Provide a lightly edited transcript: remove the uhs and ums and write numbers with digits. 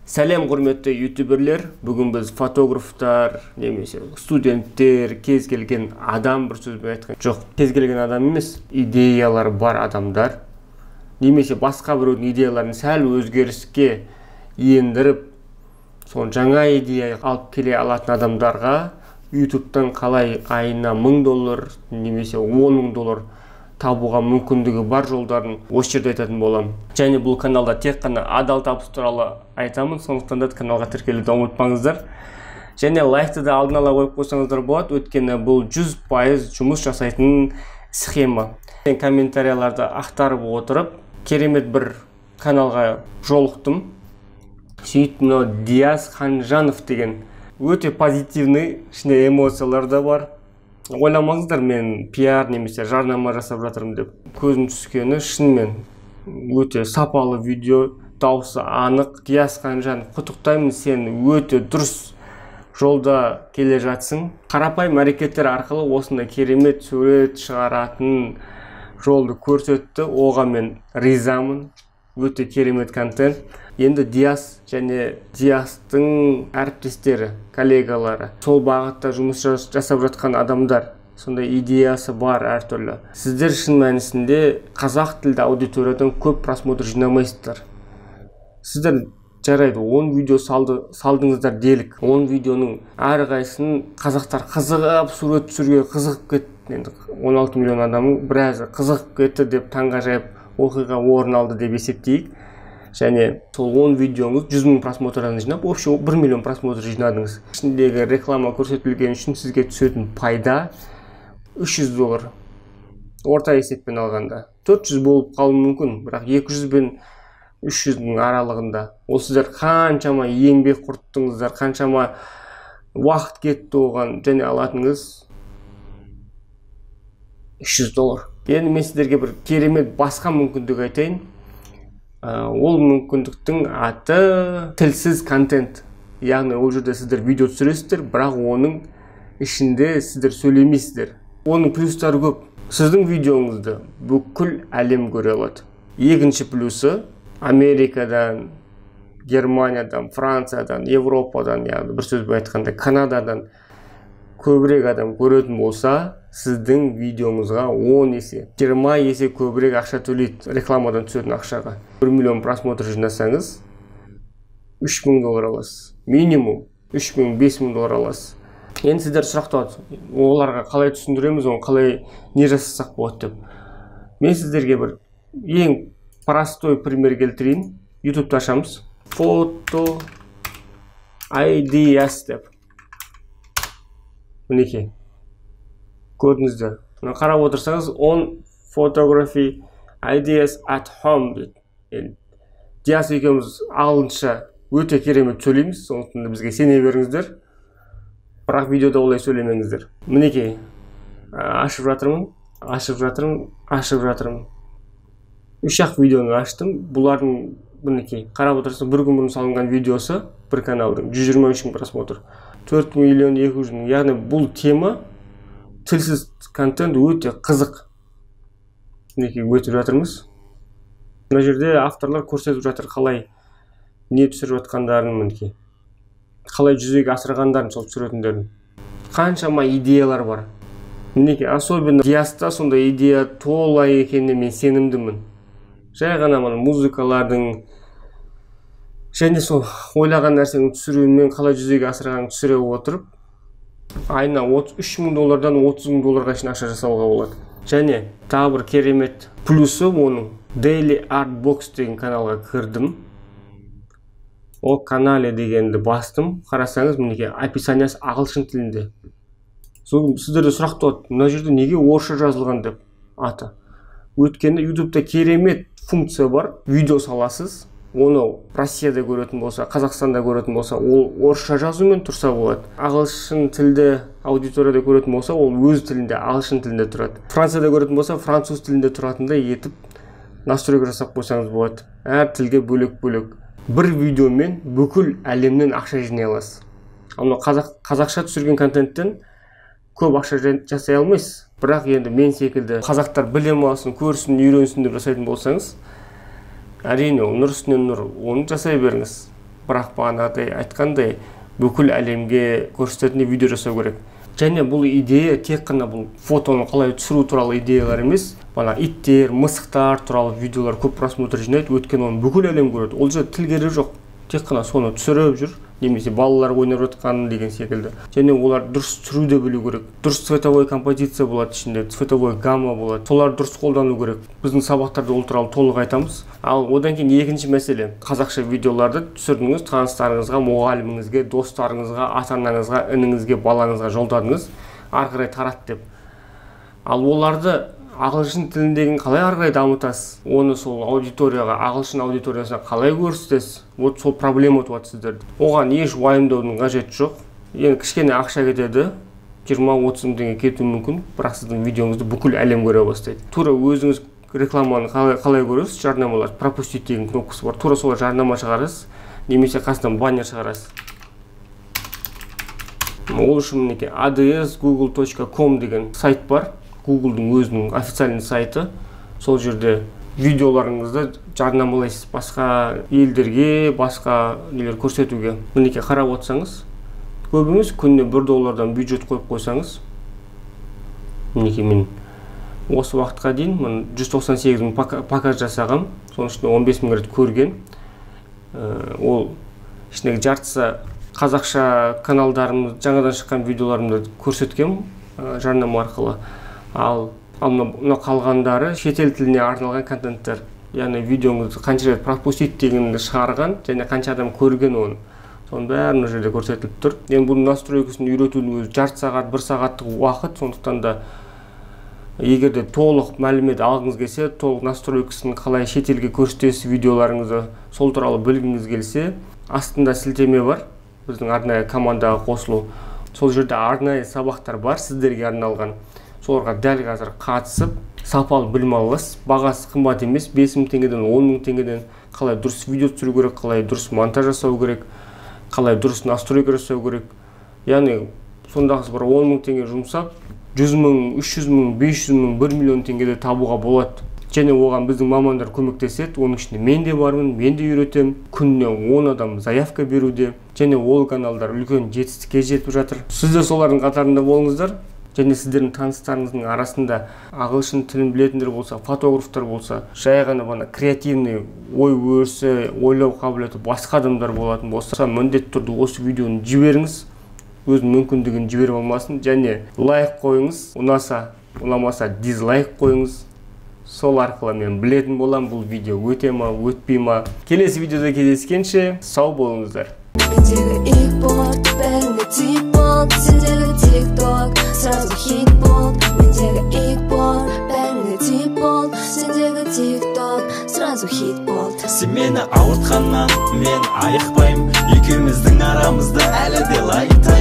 Сәлем, құрметті ютуберлер! Бүгін біз фотографтар немесе студенттер, кез келген адам, бір сөзбен айтқан жоқ, кез келген адам емес, идеялары бар адамдар немесе басқа біреудің идеяларын сәл өзгеріске ендіріп, соны жаңа идея алып келе алатын адамдарға ютубтан қалай айына 1000 доллар немесе 10 000 доллар табуға мүмкіндігі бар жолдарын осы жерде айтатын боламын. Және бұл каналда тек қана адал табыс туралы айтамын, сондықтан да каналға тіркелуді ұмытпаңыздар және лайкты да алдын ала қойып қойсаңыздар болады, өйткені бұл 100% жұмыс жасайтын схема. Мен комментарияларды ақтарып отырып, керемет бір каналға жолықтым. Сөйтіп, мынау Диас Ханжанов деген өте позитивный, ішінде эмоциялар да бар. Ойламаңыздар, мен пиар немесе жарнама жасап жатырмын деп. Көзім түскені, шынымен өте сапалы видео, дауысы анық. Диас Ханжанов, құттықтаймын сені, өте дұрыс жолда келе жатсың. Қарапайым әрекеттер арқылы осындай керемет сурет шығаратын жолды көрсетті, оған мен ризамын. Өте керемет контент. Енді Диас және Диастың әріптестері, коллегалары, сол бағытта жұмыс жасап жатқан адамдар, сондай идеясы бар әртүрлі, сіздер шын мәнісінде қазақ тілді аудиториядан көп просмотр жинамайсыздар. Сіздер, жарайды, 10 видео салдыңыздар делік. 10 видеоның әрқайсысын қазақтар қызығып, сурет түсіруге қызығып кетті. Енді 16 миллион адамның біразы қызығып кетті деп, таңғажайып оқиға орын алды деп есептейік. Және сол 10 видеоңыз 100 мың просмотрдан жинап, общий 1 миллион просмотр жинадыңыз. Ішіндегі реклама көрсетілген үшін сізге түсетін пайда 300 доллар, орта есеппен алғанда 400 болып қалуы мүмкін, бірақ 200 бен 300-дің аралығында. Ол сіздер қаншама еңбек құрттыңыздар, қаншама уақыт кетті оған, және алатыныңыз 300 доллар. Енді мен сіздерге бір керемет басқа мүмкіндік айтайын. Ол мүмкіндіктің аты тілсіз контент, яғни ол жерде сіздер видео түсіресіздер, бірақ оның ішінде сіздер сөйлемейсіздер. Оның плюстары көп: сіздің видеоңызды бүкіл әлем көре алады. Екінші плюсы: Америкадан, Германиядан, Франциядан, Европадан, яғни бір сөзбен айтқанда, Канададан көбірек адам көретін болса, сіздің видеоңызға 10 есе, 20 есе көбірек ақша төлейді рекламадан түсетін ақшаға. 1 миллион просмотр жинасаңыз, 3000 доллар аласыз, минимум 3000, 5000 доллар аласыз. Енді сіздер сұрақ туады: оларға қалай түсіндіреміз, оны қалай, не жасасақ болады деп. Мен сіздерге бір ең простой пример келтірейін. Ютубты ашамыз, «Фото ideas» деп. Мінекей, көрдіңіздер. Мына қарап отырсаңыз, «On photography ideas at home» дейді. Енді Диас екеуміз ағылшынша өте керемет сөйлейміз, сондықтан да бізге сене беріңіздер, бірақ видеода олай сөйлемеңіздер. Мінекей, ашып жатырмын, ашып жатырмын, ашып жатырмын. Үш ақ видеоны аштым бұлардың. Мінекей, қарап отырсаң, бір күн бұрын салынған видеосы бір каналдың 123 мың просмотр, 4 миллион 200 мың. Яғни бұл тема, тілсіз контент, өте қызық. Мінекей, өтіп жатырмыз. Мына жерде авторлар көрсетіп жатыр қалай не түсіріп жатқандарын, мінекей, қалай жүзеге асырғандарын сол түсіретіндерін. Қаншама идеялар бар. Мінекей, особенно Диаста сондай идея тола екеніне мен сенімдімін. Жай ғана мына музыкалардың және сол ойлаған нәрсені түсірумен, қалай жүзеге асырғанын түсіре отырып, айына 33 мың доллардан 30 мың долларға шейін ақша жасауға болады. Және тағы бір керемет плюсы оның: Daily Art Box деген каналға кірдім, ол «канале» дегенді бастым. Қарасаңыз, мінекей, описаниясы ағылшын тілінде. Сол сіздерде сұрақ туады: мына жерде неге орысша жазылған деп аты. Өйткені Ютубта керемет функция бар: видео саласыз, оны Россияда көретін болса, Қазақстанда көретін болса, ол орысша жазумен тұрса болады. Ағылшын тілді аудиторияда көретін болса, ол өз тілінде, ағылшын тілінде тұрады. Францияда көретін болса, француз тілінде тұратындай етіп настройка жасап қойсаңыз болады, әр тілге бөлек бөлек. Бір видеомен бүкіл әлемнен ақша жинай аласыз. Ал мынау қазақша түсірген контенттен көп ақша жасай алмайсыз. Бірақ енді мен секілді қазақтар білім алсын, көрсін, үйренсін деп жасайтын болсаңыз, әрине, ол нұр үстіне нұр, оны жасай беріңіз. Бірақ бағанағыдай айтқандай, бүкіл әлемге көрсететін видео жасау керек. Және бұл идея тек қана бұл фотоны қалай түсіру туралы идеялар емес, бана иттер, мысықтар туралы видеолар көп просмотр жинайды, өйткені оны бүкіл әлем көреді. Ол жерде тіл керегі жоқ, тек қана соны түсіріп жүр, немесе балалар ойнап жатқан деген секілді. Және олар дұрыс түсіру де білу керек. Дұрыс цветовой композиция болады ішінде, цветовой гамма болады. Соларды дұрыс қолдану керек. Біздің сабақтарда ол туралы толық айтамыз. Ал одан кейін екінші мәселе, қазақша видеоларды түсірдіңіз, таныстарыңызға, мұғаліміңізге, достарыңызға, ата-анаңызға, ініңізге, балаңызға жолдадыңыз, ары қарай тарат деп. Ал оларды ағылшын тіліндегін қалай ары қарай дамытасыз? Оны сол аудиторияға, ағылшын аудиториясына қалай көрсетесіз? Вот сол проблема туады сіздерде. Оған еш уайымдаудың қажеті жоқ. Енді кішкене ақша кетеді, 20-30 мың теңге кетуі мүмкін, бірақ сіздің видеоңызды бүкіл әлем көре бастайды. Тура өзіңіз рекламаны қалай көресіз, жарнамалар, пропустить деген кнопкасы бар. Тура солай жарнама шығарасыз, немесе қасынан баннер шығарасыз. Ол үшін мінекей ads.google.com деген сайт бар. Google'дың өзінің официальный сайты. Сол жерде видеоларыңызды жарнамалайсыз басқа елдерге, басқа нелер көрсетуге. Мінекей қарап отырсаңыз, көп емес, күніне $1 бюджет қойып қойсаңыз, мінекей мен осы уақытқа дейін мен 198 мың показ жасағам, соның ішінде 15 мың рет көрген. Ол ішіндегі жартысы қазақша каналдарымыз, жаңадан шыққан видеоларымды көрсеткем жарнама арқылы. Ал мына қалғандары шетел тіліне арналған контенттер. Яғни видеоңызды қанша рет пропустить дегенді шығарған және қанша адам көрген оны. Соның бәрі мына жерде көрсетіліп тұр. Енді бұның настройкасын үйретудің өзі жарты сағат, бір сағаттық уақыт. Сондықтан да егер де толық мәлімет алғыңыз келсе, толық настройкасын қалай шетелге көрсетесіз видеоларыңызды, сол туралы білгіңіз келсе, астында сілтеме бар, біздің арнайы командаға қосылу. Сол жерде арнайы сабақтар бар сіздерге арналған. Соларға дәл қазір қатысып, сапалы білім аласыз. Бағасы қымбат емес, 5 мың теңгеден, 10 мың теңгеден қалай дұрыс видео түсіру керек, қалай дұрыс монтаж жасау керек, қалай дұрыс настройка жасау керек. Яғни сондағысы бір 10 мың теңге жұмсап, 100 мың, 300 мың, 500 мың, 1 миллион теңгеде табуға болады. Және оған біздің мамандар көмектеседі. Оның ішінде мен де бармын, мен де үйретемін. Күніне 10 адам заявка беруде. Және ол каналдар үлкен жетістікке жетіп жатыр. Сіз де солардың қатарында болыңыздар. Және сіздердің таныстарыңыздың арасында ағылшын тілін білетіндер болса, фотографтар болса, жай ғана бана креативный ой өрісі, ойлау қабілеті басқа адамдар болатын болса, міндетті түрде осы видеоны жіберіңіз. Өз мүмкіндігін жіберіп алмасын. Және лайк қойыңыз, ұнаса, ұнамаса дизлайк қойыңыз. Сол арқылы мен білетін болам, бұл видео өте ма, өтпей ма. Келесі видеода кездескенше, сау болыңыздар. Мендегі ик бәріне тип болды, сендегі тик-ток сразу хит болды. Мендегі ик бәріне тип болды, сендегі тик-ток сразу хит болды. Сен мені ауыртқаннан мен айықпаймын, екеуміздің арамызда әлі де лайта.